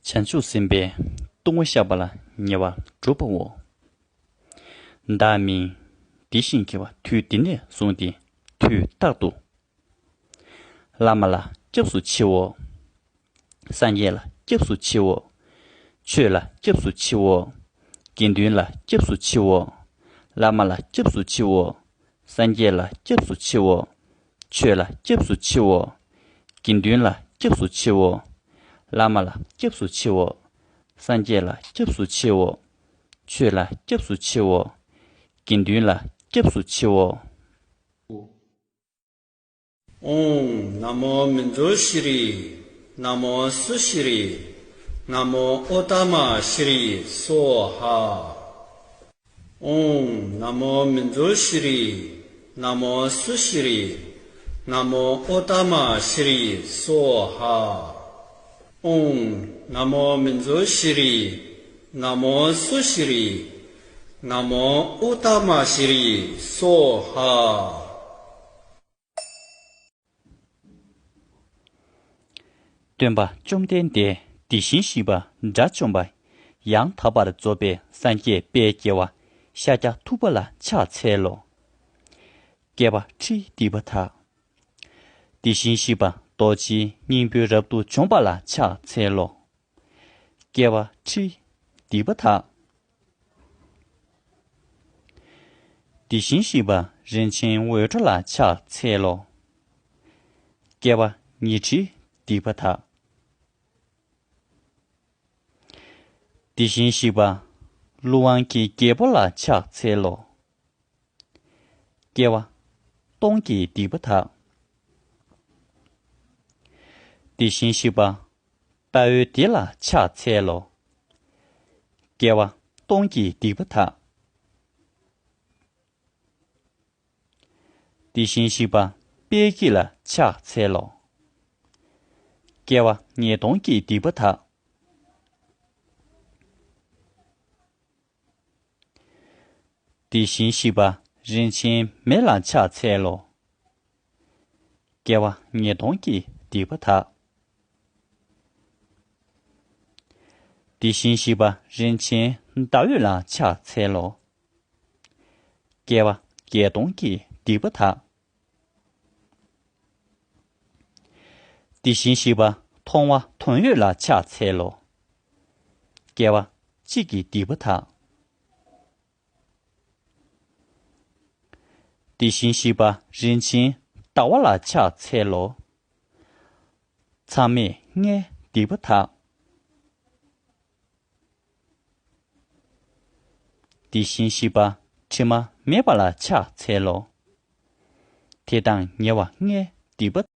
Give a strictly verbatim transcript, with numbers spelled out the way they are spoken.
བྱང་ཆུབ་སེམས་དཔའི་ལྟུང་བ་བཤགས་པ་ལ་ཉེ་བར་སྒྲུབ་པའོ། བདག་མིང་འདི་ཞེས་བགྱི་བ་དུས་འདི་ནས་བཟུང་སྟེ་དུས་རྟག་ཏུ། བླ་མ་ལ་སྐྱབས་སུ་མཆིའོ། སངས་རྒྱས་ལ་སྐྱབས་སུ་མཆིའོ། ཆོས་ལ་སྐྱབས་སུ་མཆིའོ། དགེ་འདུན་ལ་སྐྱབས་སུ་མཆིའོ། བླ་མ་ལ་སྐྱབས་སུ་མཆིའོ། སངས་རྒྱས་ལ་སྐྱབས་སུ་མཆིའོ། ཆོས་ལ་སྐྱབས་སུ་མཆིའོ། དགེ་འདུན་ལ་སྐྱབས་སུ་མཆིའོ། བླ་མ་ལ་སྐྱབས་སུ་མཆིའོ། སངས་རྒྱས་ལ་སྐྱབས་སུ་མཆིའོ། ཆོས་ལ་སྐྱབས་སུ་མཆིའོ། དགེ་འདུན་ལ་སྐྱབས་སུ་མཆིའོ། ཨོཾ་ན་མོ་མཉྫུ་ཤྲཱི། ན་མོ་སུ་ཤྲཱི། ན་མོ་ཨུ་ཏ་མ་ཤྲཱི་སྭཱ་ཧཱ། ཨོཾ་ན་མོ་མཉྫུ་ཤྲཱི། ན་མོ་སུ་ཤྲཱི། ན་མོ་ཨུ་ཏ་མ་ཤྲཱི་སྭཱ་ཧཱ། ཨོཾ་ན་མོ་མཉྫུ་ཤྲཱི། ན་མོ་སུ་ཤྲཱི། ན་མོ་ཨུ་ཏ་མ་ཤྲཱི་སྭཱ་ཧཱ། སྟོན་པ་བཅོམ་ལྡན་འདས་དེ་བཞིན་གཤེགས་པ་དགྲ་བཅོམ་པ་ཡང་དག་པར་རྫོགས་པའི་སངས་རྒྱས་དཔལ་རྒྱལ་བ་ཤཱཀྱ་ཐུབ་པ་ལ་ཕྱག་འཚལ་ལོ། བསྐལ་པ་ཁྲི་སྡིག་པ་དག། དེ་བཞིན་གཤེགས་པ་རྡོ་རྗེའི་སྙིང་པོའི་རབ་ཏུ་བྱུང་བ་ལ་ཕྱག་འཚལ་ལོ། བསྐལ་པ་ཁྲི་སྡིག་པ་དག། དེ་བཞིན་གཤེགས་པ་རིན་ཆེན་འོད་འཕྲོ་ལ་ཕྱག་འཚལ་ལོ། བསྐལ་པ་ཉི་ཁྲི་སྡིག་པ་དག། དེ་བཞིན་གཤེགས་པ་ཀླུ་དབང་གི་རྒྱལ་པོ་ལ་ཕྱག་འཚལ་ལོ། བསྐལ་པ་སྟོང་གི་སྡིག་པ་དག། དེ་བཞིན་གཤེགས་པ་དཔའ་བོའི་སྡེ་ལ་ཕྱག་འཚལ་ལོ། བསྐལ་པ་སྟོང་གི་སྡིག་པ་དག། དེ་བཞིན་གཤེགས་པ་དཔལ་སྐྱེས་ལ་ཕྱག་འཚལ་ལོ། བསྐལ་པ་ཉིས་སྟོང་གི་སྡིག་པ་དག། དེ་བཞིན་གཤེགས་པ་རིན་ཆེན་མེ་ལ་ཕྱག་འཚལ་ལོ། བསྐལ་པ་ཉིས་སྟོང་གི་སྡིག་པ་དག། དེ་བཞིན་གཤེགས་པ་རིན་ཆེན་ཟླ་འོད་ལ་ཕྱག་འཚལ་ལོ། བསྐལ་པ་བརྒྱད་སྟོང་གི་སྡིག་པ་དག། དེ་བཞིན་གཤེགས་པ་མཐོང་བ་དོན་ཡོད་ལ་ཕྱག་འཚལ་ལོ། བསྐལ་པ་གཅིག་གི་སྡིག་པ་དག། དེ་བཞིན་གཤེགས་པ་རིན་ཆེན་ཟླ་བ་ལ་ཕྱག་འཚལ་ལོ། མཚམས་མེད་ལྔའི་སྡིག་པ་དག། དེ་བཞིན་གཤེགས་པ་དྲི་མ་མེད་པ་ལ་ཕྱག་འཚལ་ལོ། དེ་དང་ཉེ་བ་ལྔའི་སྡིག་པ།